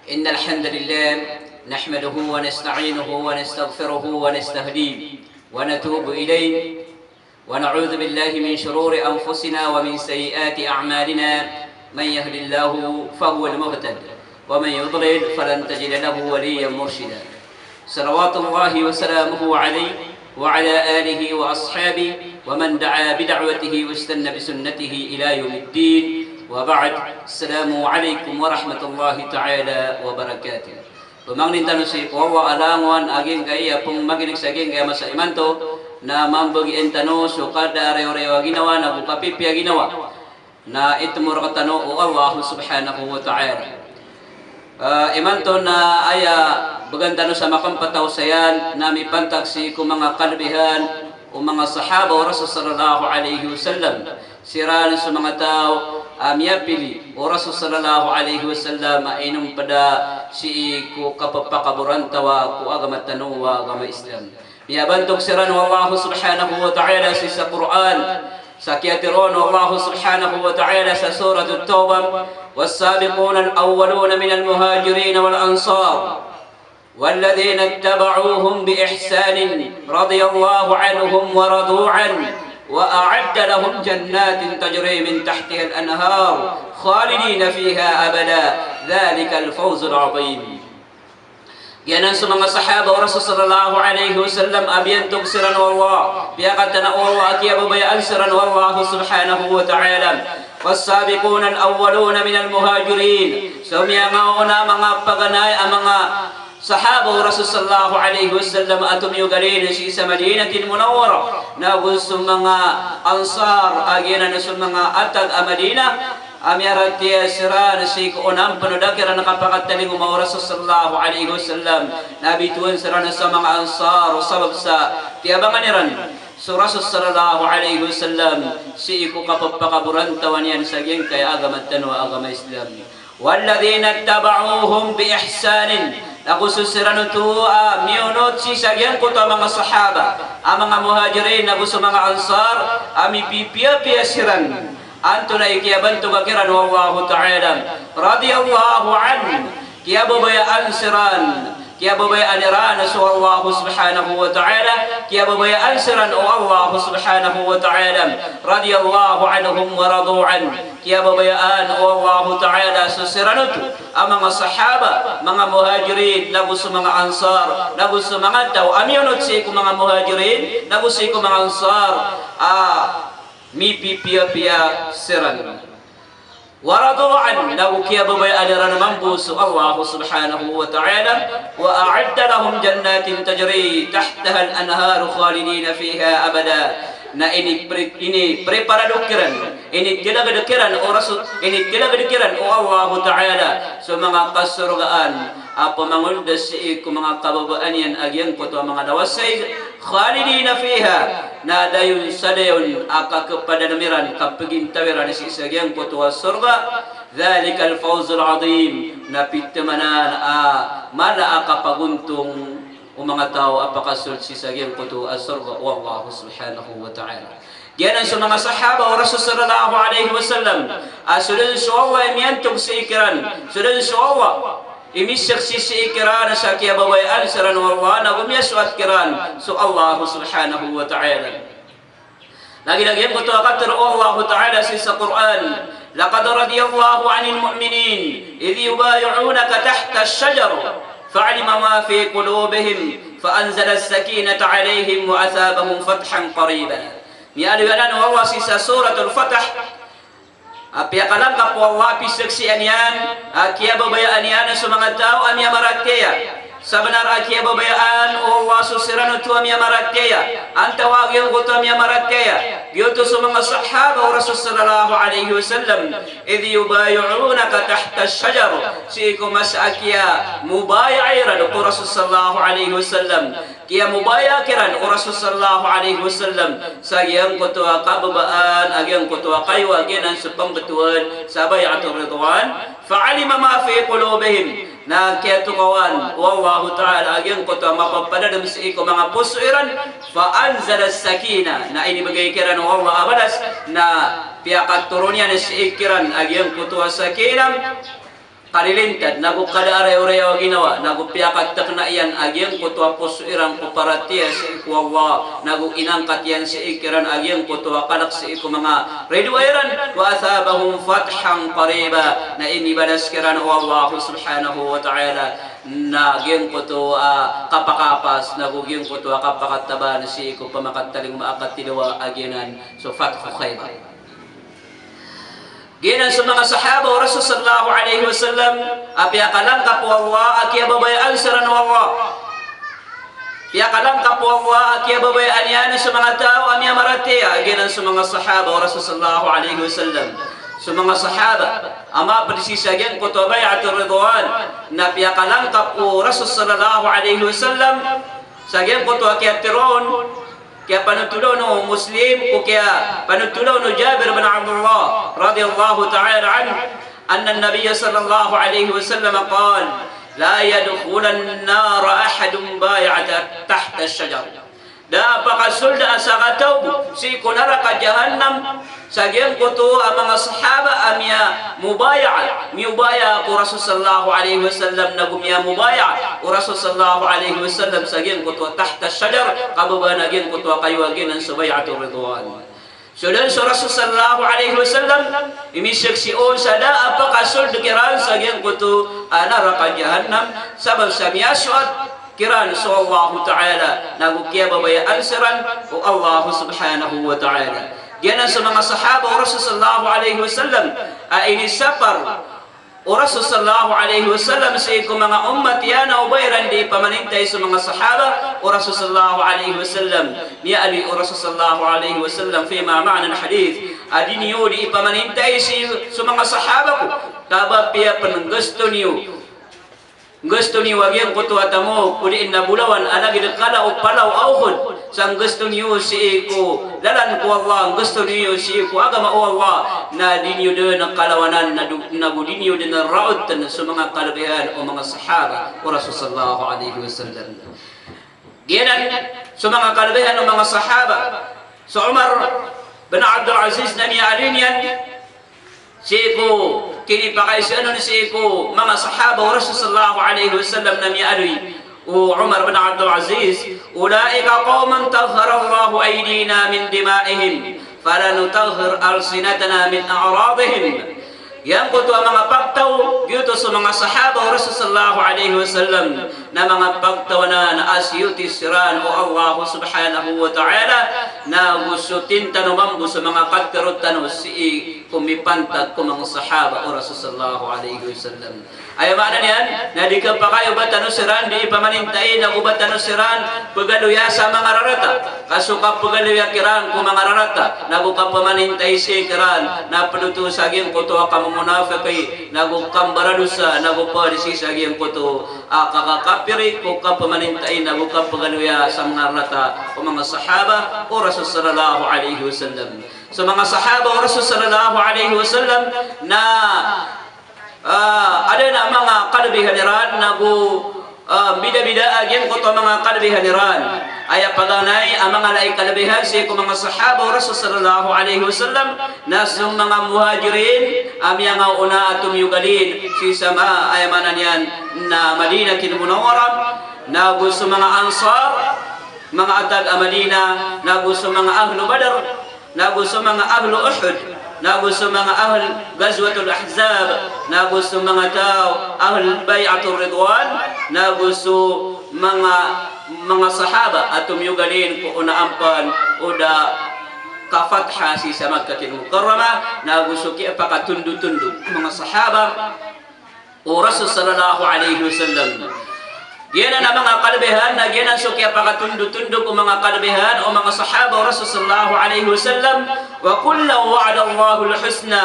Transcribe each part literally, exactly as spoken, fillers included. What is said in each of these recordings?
إن الحمد لله نحمده ونستعينه ونستغفره ونستهديه ونتوب إليه ونعوذ بالله من شرور أنفسنا ومن سيئات أعمالنا. من يهد الله فهو المهتد ومن يضلل فلن تجد له وليا مرشدا. صلوات الله وسلامه عليه وعلى آله وأصحابه ومن دعا بدعوته واستن بسنته إلى يوم الدين. وبعد. السلام عليكم ورحمة الله تعالى وبركاته. Pamangnin tano sii ko Allah a langowan a giyangkaya pamaginig sa giyangkaya masa imanto, na mambagian tano so kada a reorewa ginawa nago kapipiya ginawa. Na itomo rektano o Allah subhanahu wa ta'ala. Ah, imanto na aya bagan tano sa makampat a osayan na mipantag sii ko manga kalebihan o manga sahaba o Rasul sallallahu alaihi wasallam. Siran so manga taw a miyapili o Rasul sallallahu alaihi wasallam a inompeda sii ko kapepakaborantawa ko agama tano a agama Islam. Miyabantog siran o Allah subhanahu wa ta'ala sii sa Qur'an. Sa kiyatharoa o Allah subhanahu wa ta'ala sa Surat At-Tawbah, والسابقون الأولون من المهاجرين والأنصار والذين اتبعوهم بإحسان رضي الله عنهم ورضوا عنه وأعد لهم جنات تجري من تحتها الأنهار خالدين فيها أبدا ذلك الفوز العظيم. Giyanan so manga sahaba o Rasul sallallahu alaihi wasallam a biyantog siran o Allah, piyakatana o Allah a kiyababayaan siran o Allah subhanahu wa ta'ala. والسابقون الأولون من المهاجرين. So miyangaoona a manga paganay a manga sahaba o Rasul sallallahu alaihi wasallam a tomiyogalin sii sa Madinatil Munawwarah, nago so manga Ansar a giyanan so manga atag a Madinah, a miyaratiyaya siran sii ko onaan pen o da kiran kapakatalingoma o Rasul sallallahu alaihi wasallam, na bitowan siran sa manga Ansar sabap sa kiyabangan iran so Rasul sallallahu alaihi wasallam sii ko kapepakaborantawa niyan sa giyangkaya agama tano a agama Islam. والذين اتبعوهم بإحسان. Nago so siran oto a miyonot sii sa giyangkoto a manga sahaba a manga Muhajirin nago so manga Ansar a mipipiyapiya siran. Antonaa i kiyabantoga kiran o Allahu Ta'ala? رضي الله عنهم. Kiyababayaan siran. Kiyababayaan iran so Allah subhanahu wa ta'ala. Kiyababayaan siran o Allah subhanahu wa ta'ala. رضي الله عنهم ورضوا عنه. Kiyababayaan o Allah ta'ala so siran oto a manga sahaba, manga Muhajirin, nago so manga Ansar, nago so manga taw a miyonot sii ko manga Muhajirin, nago sii ko manga Ansar, a mipipiyapiya siran. ورضوا عنه, nago kiyababayaan iran mambo so Allah subhanahu wa ta'ala. وأعد لهم جنات تجري تحتها الأنهار خالدين فيها أبدا. Na inipre-, inipreparado kiran, initilaged kiran o Rasul, initilaged kiran o Allah ta'ala so manga kasorgaan a pemangold sii ko manga kababaan iyan a giyangkoto a manga lawas a ig, خالدين فيها, na dayon sa dayon a kakepadalem iran, kapegintaw iran sii sa giyangkoto a sorga. ذلك الفوز العظيم, na pithamanan a mala a kapagontong o manga taw a pakasold sii sa giyangkoto a sorga o Allah subhanahu wa ta'ala. Giyanan so manga sahaba o Rasul sallallahu alaihi wasallam a so den so Allah i miyantog sii kiran, so den so Allah i misaksi sii kiran sa kiyababayaan siran o Allah, nago miyasoat kiran so Allah subhanahu wa ta'ala. Lagid a giyangkoto a katharo o Allah ta'ala sii sa Qur'an, لقد رضي الله عن المؤمنين إذ يبايعونك تحت الشجرة فعلم ما في قلوبهم فأنزل السكينة عليهم وأثابهم فتحا قريبا. Miyaaloy anan o Allah sii sa Suratul Fath, a piyakalangkap o Allah a pisaksian iyan a kiyababayaan iyan so manga taw a miyamaratiyaya. Sabenar a kiyababayaan o Allah so siran oto a miyamaratiyaya. Antawaa giyangkoto a miyamaratiyaya? Giyoto so manga sahaba o Rasul sallallahu alaihi wasallam. إذ يبايعونك تحت الشجرة. Sii ko masa a kiyamubaya'ah iran ko Rasul sallallahu alaihi wasallam. Kiyamubaya'ah kiran o Rasul sallallahu alaihi wasallam sa giyangkoto a kababaan a giyangkoto a kayo a giyanan so pembetowan sa Bay'atur Ridwan. فعلم ما في قلوبهم. Na kiyatokawan o Allahu ta'ala a giyangkoto a mapapadalem sii ko manga poso iran. فأنزل السكينة. Na inibegay kiran o Allah a balas, na piyakatoron iyan sii kiran a giyangkoto a sakinah. kalilintad, nago kada a rayorayaw a ginawa, nago piyakatekna iyan a giyangkoto a poso iran ko paratiyaya sii ko Allah, nago inangkat iyan sii kiran a giyangkoto a kalk sii ko manga ridoay iran, wa athabahum fathan qariba, na inibalas kiran o Allah subhanahu wa ta'ala na giyangkoto a kapakapas, nago giyangkoto a kapakatabaan sii ko pamakatalingoma a katilowa a giyanan so Fathu Khaybar. Giyanan so manga sahaba o Rasul sallallahu alaihi wasallam a piyakalangkap o Allah a kiyababayaan siran o Allah. Piyakalangkap o Allah a kiyababayaan iyan so manga taw a miyamaratiyaya. Giyanan so manga sahaba o Rasul sallallahu alaihi wasallam. So manga sahaba a mapd sii sa giyangkoto a Bay'atur Ridwan na piyakalangkap o Rasul sallallahu alaihi wasallam sa giyangkoto a kiyatharoon, kiyapanothol o Muslim, ko kiyapanothol o Jabir bin Abdullah radiyallahu ta'ala anhu, anna an-nabiyya sallallahu alaihi wasallam qal, "La yadkhulan nara ahadun baya'a tahta ash-shajar." Da a pakasold a sakataw sii ko naraka jahannam sa giyangkoto a manga sahaba a miyamubaya, miyubaya ko Rasul sallallahu alaihi wasallam, nago miyamubaya o Rasul sallallahu alaihi wasallam sa giyangkoto a tahta shajar, kababa na giyangkoto a kayo a giyanan so Bay'atur Ridwan. So dn so Rasul sallallahu alaihi wasallam, imisaksi on sa da a pakasold kiran sa giyangkoto a naraka jahannam, sabap sa miyasoat kiran so Allahu Ta'ala, nago kiyababayaan siran o Allah Subhanahu wa Ta'ala. Giyanan so manga sahaba o Rasul sallallahu alaihi wasallam a inisapar o Rasul sallallahu alaihi wasallam sii ko manga ummat iyan a o ba iran dii pamanintay so manga sahaba o Rasul sallallahu alaihi wasallam. Miyaaloy o Rasul sallallahu alaihi wasallam fima ma'na al-hadith a di niyo dii pamanintay sii so manga sahaba ko, ka ba pn nggasto niyo Nggasto niyo a giyangkoto a tamok, odi na bolawan a lagid kala o palaw a Uhud, sa nggasto niyo sii ko lalan ko Allah, nggasto niyo sii ko agama o Allah, na di niyo dn kalawanan, na do, na go di niyo dn raotn so manga kalbihan o manga sahaba o Rasul sallallahu alaihi wasallam. Giyanan so manga kalbihan o manga sahaba. So Umar bin Abdul Aziz na miyaaloy niyan sii ko kinipakaiza on sii ko manga sahaba o Rasul sallallahu alaihi wasallam na miyaaloy o Umar bin Abdul Aziz, "Ulaika qawmun tahharallahu aydina min dima'ihim, fala nutahhir alsinatana min a'radihim." Giyangkoto a manga pagtaw, giyoto so manga sahaba o Rasul sallallahu alaihi wasallam, na manga pagtaw anan a siyoti siran o Allah Subhanahu wa Ta'ala, na go sotintano mambo so manga katharo tano sii ko mipantag ko manga sahaba o Rasul sallallahu alaihi wasallam. Aya maana niyan, na di kapakay o ba tano siran dii pamanintay, na go ba tano siran pagaloya sa manga rarata. Ka so kapagaloya kiran ko manga rarata, na go kapamanintay sii kiran, na pd oto sa giyangkoto a kamomonafiki, na go kambaradosa, na go pd sii sa giyangkoto a kakakapiri, ko kapamanintay, na go kapagaloya sa manga rarata o manga sahaba o Rasul sallallahu alaihi wasallam. So manga sahaba o Rasul sallallahu alaihi wasallam na, ah, adn a manga kalbihan iran, na go, ah, bidabida a giyangkoto a manga kalbihan iran. Aya paganay a manga lai kalbihan sii ko manga sahaba o Rasul sallallahu alaihi wasallam, na so manga Muhajirin a miyangaoona a tomiyogalin sii sa ma-, aya maana niyan na Madinatil Munawwarah, na go so manga Ansar, manga atag a Madina, na go so manga Ahlu Badr, na go so manga Ahlu Uhud, na go so manga Ahl Ghazwatul Ahzab, na go so manga taw Ahl Bay'atur Ridwan, na go so manga, manga sahaba a tomiyogalin ko onaan pn o da kafatha sii sa Makkatil Mukarramah, na go so kiyapakatondotondog o manga sahaba o Rasul sallallahu alaihi wasallam. Giyanan a manga kalbihan, na giyanan so kiyapakatondotondog o manga kalbihan o manga sahaba o Rasul sallallahu alaihi wasallam. Wa kullan wa'adallahul husna.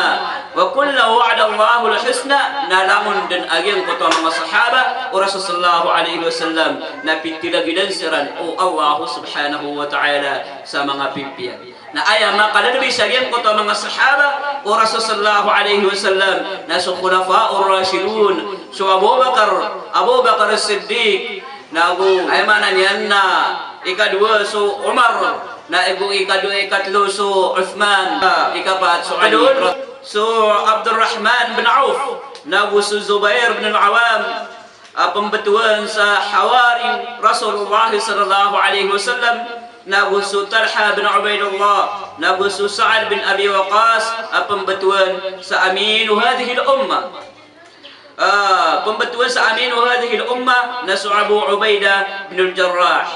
Wa kullan wa'adallahul husna. Na langon dn a giyangkoto a manga sahaba o Rasul sallallahu alaihi wasallam na pithilagidan siran o Allah Subhanahu wa Ta'ala sa manga pipiya. Na aya makalalbi sa giyangkoto a manga sahaba o Rasul sallallahu alaihi wasallam na so Khulafaur Rashidun, so Abu Bakar, Abu Bakar Siddiq, na go, aya maana niyan na ikadowa so Umar, na go ikadowa, ikatlo so Uthman, ikapat so Ali, so Abdurrahman bin Auf. nago so Zubair bin Al-Awwam, a pmbtowan sa hawari Rasulullah sallallahu alaihi wasallam, nago so Talha bin Ubaidullah, nago so Sa'ad bin Abi Waqqas, a pmbtowan sa aminu hadhihi al-ummah. A pmbtowan sa aminu hadhihi al-ummah na so Abu Ubaidah bin Al-Jarrah,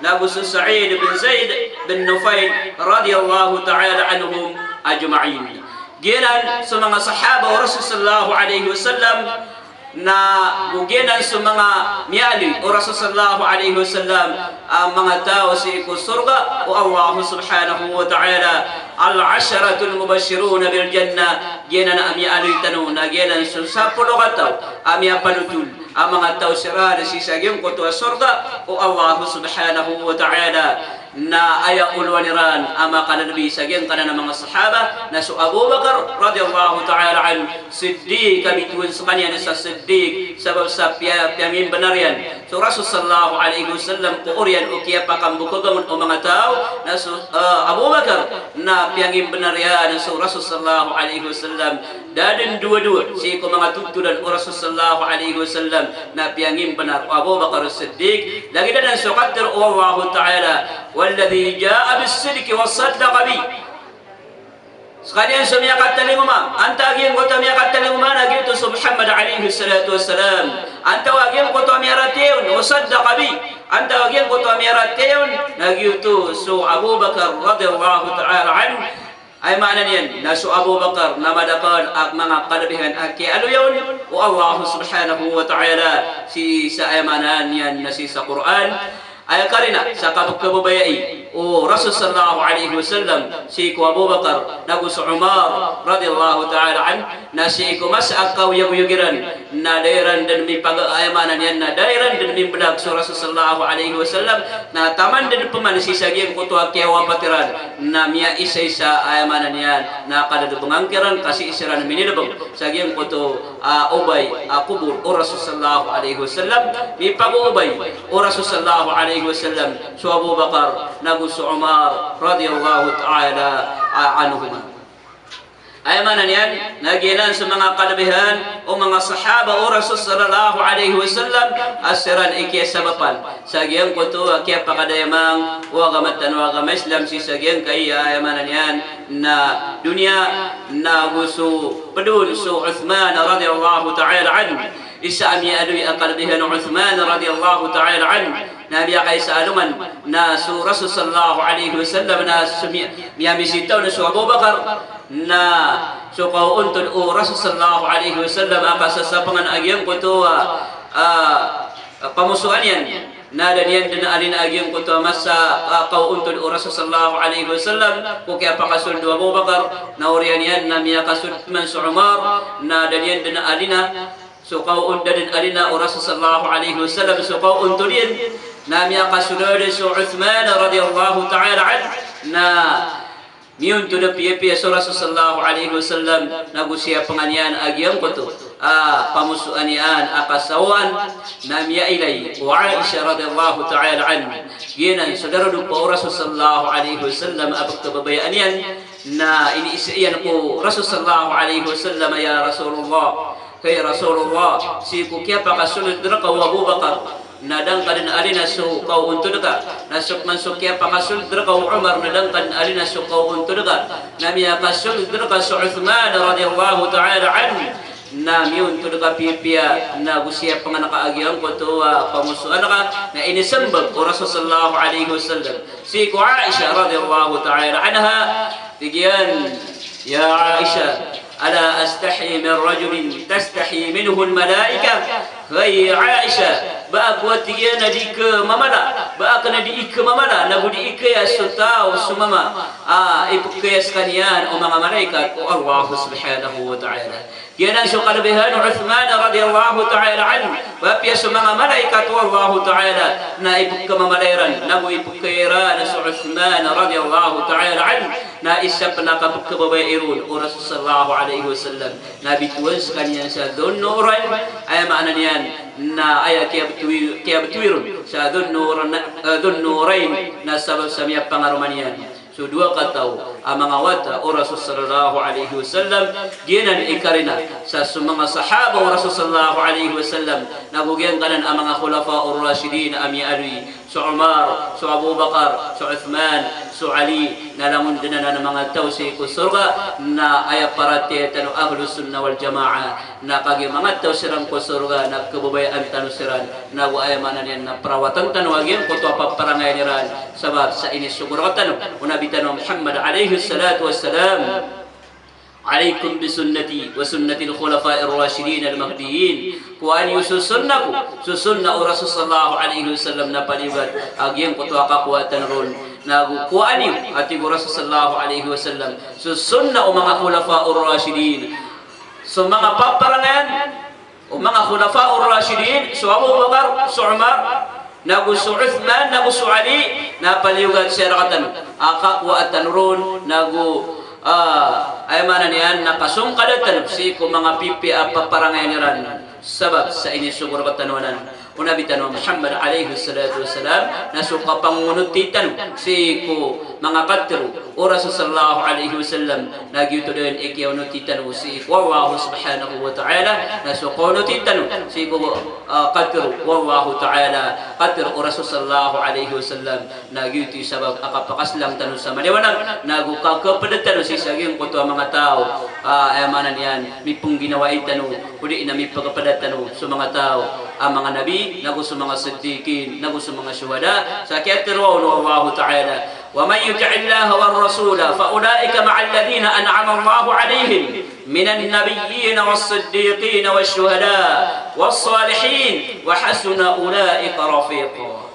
nago so Sa'id bin Zaid bin Nufail radiyallahu ta'ala anhum ajma'in. Giyanan so manga sahaba o Rasul sallallahu alaihi wasallam, nago giyanan so manga miyaaloy o Rasul sallallahu alaihi wasallam a manga taw sii ko sorga o Allah subhanahu wa ta'ala. Al-asharatul mubashshiruna bil jannah, giyanan a miyaaloy tano na giyanan so sapolo kataw a miyapanotol a manga taw siran sii sa giyangkoto a sorga o Allah subhanahu wa ta'ala. Na aya olowan iran a makalalabi sa giyangkanan a manga sahaba na so Abu Bakar radiyallahu ta'ala anhu, Siddiq, a bitowan skaniyan sa Siddiq, sabap sa piya-, piyangimbenar iyan so Rasul sallallahu alaihi wasallam ko oriyan o kiyapakambokagan on o manga taw, na so, eh, Abu Bakar na piyangimbenar iyan so Rasul sallallahu alaihi wasallam. Da dn dowa-dowa sii ko manga totolan o Rasul sallallahu alaihi wasallam na piyangimbenar o Abu Bakar As-Siddiq. Lagid anan so katharo o Allahu ta'ala, "Walladhi ja'a bis-sidqi wa saddaqa bih." Skaniyan so miyakatalingoma, antaa giyangkoto a miyakatalingoma na giyoto so Muhammad alaihi salatu wassalam. Antaa giyangkoto a miyaratiyaya on, wa saddaqa bih. Antaa giyangkoto a miyaratiyaya on na giyoto so Abu Bakar radiyallahu ta'ala anhu. Aya maana niyan na so Abu Bakar na madakl a manga kalabihan a kiyaaloya on o Allah subhanahu wa ta'ala sii sa, aya maana niyan na sii sa Qur'an. Aya karina sa kapkhababayai o Rasul sallallahu alaihi wasallam sii ko Abu Bakar nago so Umar radiyallahu ta'ala anhu, na sii ko masa a kaoyagoyag iran na da iran dn mipag-, aya maana niyan na da iran dn mimblag so Rasul sallallahu alaihi wasallam, na taman dn pman sii sa giyangkoto a kiyawapat iran na miyaisaisa, aya maana niyan na kalilbngan kiran ka sii siran minilbng sa giyangkoto a obay a kobor o Rasul sallallahu alaihi wasallam. Mipagoobay o Rasul sallallahu alaihi wasallam so Abu Bakar nago so Umar radiyallahu ta'ala anhuma. Aya maana niyan na giyanan so manga kalabihan o manga sahaba o Rasul sallallahu alaihi wasallam a siran i kiyasabapan sa giyangkoto a kiyapakadayamang o agama tano a agama Islam sii sa giyangkaya, aya maana niyan na doniya, nago so pd on so Uthman radiyallahu ta'ala anhu. Isa a miyaaloy a kalabihan o Uthman radiyallahu ta'ala anhu na miyakaisa a alongan na so Rasul sallallahu alaihi wasallam na so miya-, miyamisita on so Abu Bakar, na so kaontod o Rasul sallallahu alaihi wasallam a kasasapangan a giyangkoto a, a, pamosoan iyan. Na da niyan dn alina a giyangkoto a masa a kaontod o Rasul sallallahu alaihi wasallam ko kiyapakasold o Abu Bakar, na oriyan iyan na miyakasold man so Umar, na da niyan dn alina so kaontod, da dn alina o Rasul sallallahu alaihi wasallam so kaontod iyan, na miyakasold so Uthman radiyallahu ta'ala anhu, na miyontod a piyapiya so Rasul sallallahu alaihi wasallam, nago siyapangan iyan a giyangkoto a pamosoan iyan a kasawan, na miyailay o Aisha radiyallahu ta'ala anha. Giyanan so darodopa o Rasul sallallahu alaihi wasallam a pkhababayaan iyan, na iniisa iyan ko Rasul sallallahu alaihi wasallam, "Ya Rasulullah, hay Rasulullah, sii ko kiyapakasold rka o Abu Bakar, na da ngka dn alina so kaontod ka. Na so pman so kiyapakasold rka o Umar, na da ngka dn alina so kaontod ka. Na miyakasold rka so Uthman radiyallahu ta'ala anhu, na miyontod ka piyapiya, nago siyapangan ka a giyangkoto a pamosoan ka." Na inismbag o Rasul sallallahu alaihi wasallam sii ko Aisha radiyallahu ta'ala anha, tig iyan, "Ya Aisha, ala astahyi min rajulin tastahyi minhu al-malaikah?" Hay Aisha, ba ako, a tig iyan, a di khamamala, ba akn a di khamamala, nago di khaya so taw so mama a ipkhaya skaniyan o manga malaikat o Allah subhanahu wa ta'ala. Giyanan so kalabihan o Uthman radiyallahu ta'ala anhu, ba apiya so manga malaikat o Allahu ta'ala na ipkhamamala iran, nago ipkhaya iran so Uthman radiyallahu ta'ala anhu, na isa pn a kapkhababayai ron o Rasul sallallahu alaihi wasallam, na bitowan skaniyan sa Dhun Nurayn, aya maana niyan na aya kiyabtowi-, kiyabtowi ron sa Dhun Nur-, eh, Dhun Nurayn, na sabap sa miyapangaroma niyan so dowa kataw a manga wata o Rasul sallallahu alaihi wasallam, giyanan i karina sa so manga sahaba o Rasul sallallahu alaihi wasallam, nago giyangkanan a manga khulafa ar-rashidin a miyaaloy, so Umar, so Abu Bakar, so Uthman, so Ali, na langon dn anan a manga taw sii ko sorga, na aya paratiyaya tano Ahlus Sunnah wal Jamaah, na kagiya manga taw siran ko sorga na kababayaan tano siran, nago aya maana niyan na parawatan tano a giyangkoto a paparangayan iran, sabap sa inisogo rktano o Nabi tano Muhammad alayhis salatu wassalam. Alaykum bi sunnati wa sunnatil khulafa'ir rashidin al mahdiyyin. Kowaa niyo so sunnah ko, so sunnah o Rasul sallallahu alayhi wasallam na paliyogat a giyangkoto a kakowaa tano ron. Nago kowaa niyo, a tig o Rasul sallallahu alayhi wasallam, so sunnah o manga khulafa'ur rashidin. So manga paparangayan o manga khulafa'ur rashidin, so Abu Bakar, so Umar, nago so Uthman, nago so Ali, na paliyogat siya rktano a kakowaa tano ron, nago, ah, aya maana niyan na kasongkada tano sii ko manga pipiya a paparangayan iran, sabap sa inisogo rktano anan o Nabi tano Muhammad alayhis salatu wassalam, na so kapangonoti tano sii ko manga katharo o Rasul sallallahu alayhi wasallam, na giyoto dn i kiyaonoti tano sii ko Allah subhanahu wa ta'ala, na so kaonoti tano sii ko, ah, katharo o Allah ta'ala, katharo o Rasul sallallahu alayhi wasallam, na giyoto i sabap a kapakaslang tano sa maliwanag, nago kakapd tano sii sa giyangkoto a manga taw, ah, aya maana niyan, mipngginawai tano, odi na mipkapd tano so manga taw a manga nabi, nago so manga siddiqin, nago so manga shuhada, sa kiyatharo o Allah ta'ala, ومن يطع الله والرسول فأولئك مع الذين أنعم الله عليهم من النبيين والصديقين والشهداء والصالحين وحسن أولئك رفيقا.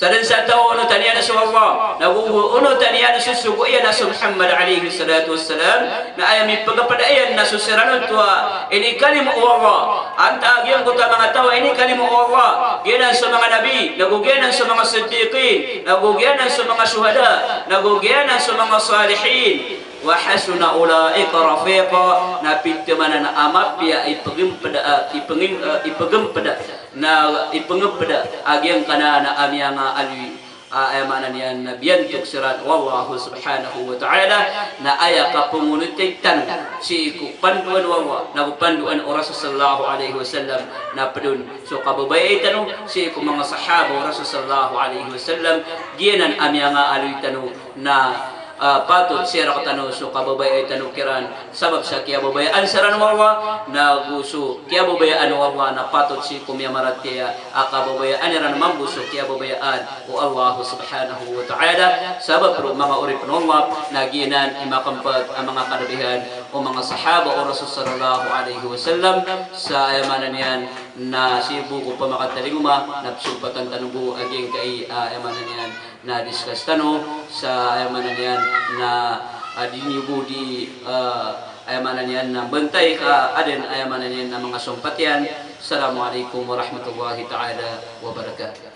Sadn sa taw a onotan iyan so Allah, nago onotan iyan so sogo iyan a so Muhammad alayhis salatu wassalam, na aya mipkapd iyan na so siran oto a inikalimo o Allah. Antaa giyangkoto a manga taw a inikalimo o Allah? Giyanan so manga nabi, nago giyanan so manga siddiqin, nago giyanan so manga shuhada, nago giyanan so manga salihin. Wa hasuna ulaika rafiqa, na pd man anan a mapiya i pgmpda, i pngim-, i pgmpda, na i pngmpda a giyangkanan a miyangaaloy a, aya maana niyan na biyantog siran o Allah subhanahu wa ta'ala, na aya kapangonoti tano sii ko pandoan o Allah, nago pandoan o Rasul sallallahu alayhi wasallam, na pd on so kababayai tano sii ko manga sahaba o Rasul sallallahu alayhi wasallam, giyanan a miyangaaloy tano na, ah, patot siya rktano so kababayai tano kiran, sabap sa kiyababayaan siran o Allah, nago so kiyababayaan o Allah na patot sii ko miyamaratiyaya a kababayaan iran mambo so kiyababayaan o Allah subhanahu wa ta'ala. Sabap roo manga oripn o Allah, na giyanan i makmpt a manga kadabihan o manga sahaba o Rasul sallallahu alayhi wasallam, sa aya maana niyan na sii bo ko pamakatalingoma, na psompatan tano bo a giyangkai, ah, aya maana niyan na discuss tano, sa aya maana niyan na, ah, di niyo bo di, ah, aya maana niyan na mbantay ka adn aya maana niyan na manga sompat iyan. Assalamu alaykum warahmatullahi ta'ala wabarakatuh.